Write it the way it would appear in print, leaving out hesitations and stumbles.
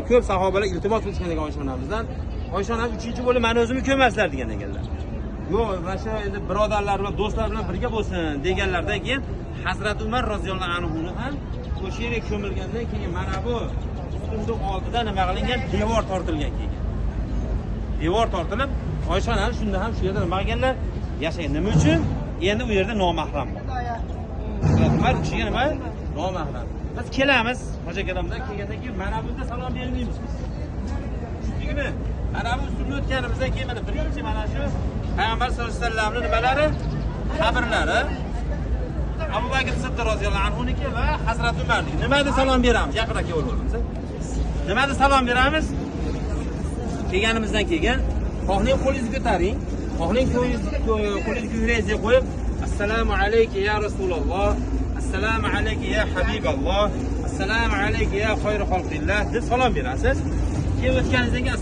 Ko'p sahobalar iltimos qilishgan ekan Oysha onamizdan. Oysha onamiz 3 bo'lib mani o'zimni ko'maslar degan ekanlar. Yo'q, mana shu endi birodarlar bilan, do'stlar bilan birga bo'lsin deganlardan keyin Hazrat Umar roziyallohu anhuni ham o'sha yerga ko'milgandan keyin mana bu ustunni oldida nima qilingan? Devor tortilgan keyin. Devor tortilib, Oysha onamiz shunda ham shu yerda nima qilganlar? Yashagan. Nima uchun? Endi u yerda nomahram bor. Hazrat Umar kishiga nima? Nomahram. Biz kelamiz, hoji akalardan kelgandan keyin mana bunda salom bermaymiz biz. Tushundingmi? Mana bu ustunni o'tganimizdan keyin mana birinchi mana shu Payg'ambar sollallohu alayhi vasallamning nimalari? Qabrlari. Abu Bakr Siddiq roziyallohu anhuniki va Hazrat Umarniki. Nimada salom beramiz? Yaqinroq kelib olamiz. Nimada salom beramiz? Kelganimizdan keyin xohlang qo'lingizni ko'taring, xohlang qo'lingizni ko'kragingizga qo'yib, assalomu alayka ya Rasululloh, assalomu alayka ya Habiballoh, assalomu alayka ya xayri xalqillah deb salom berasiz. Keyin o'tganingizdan keyin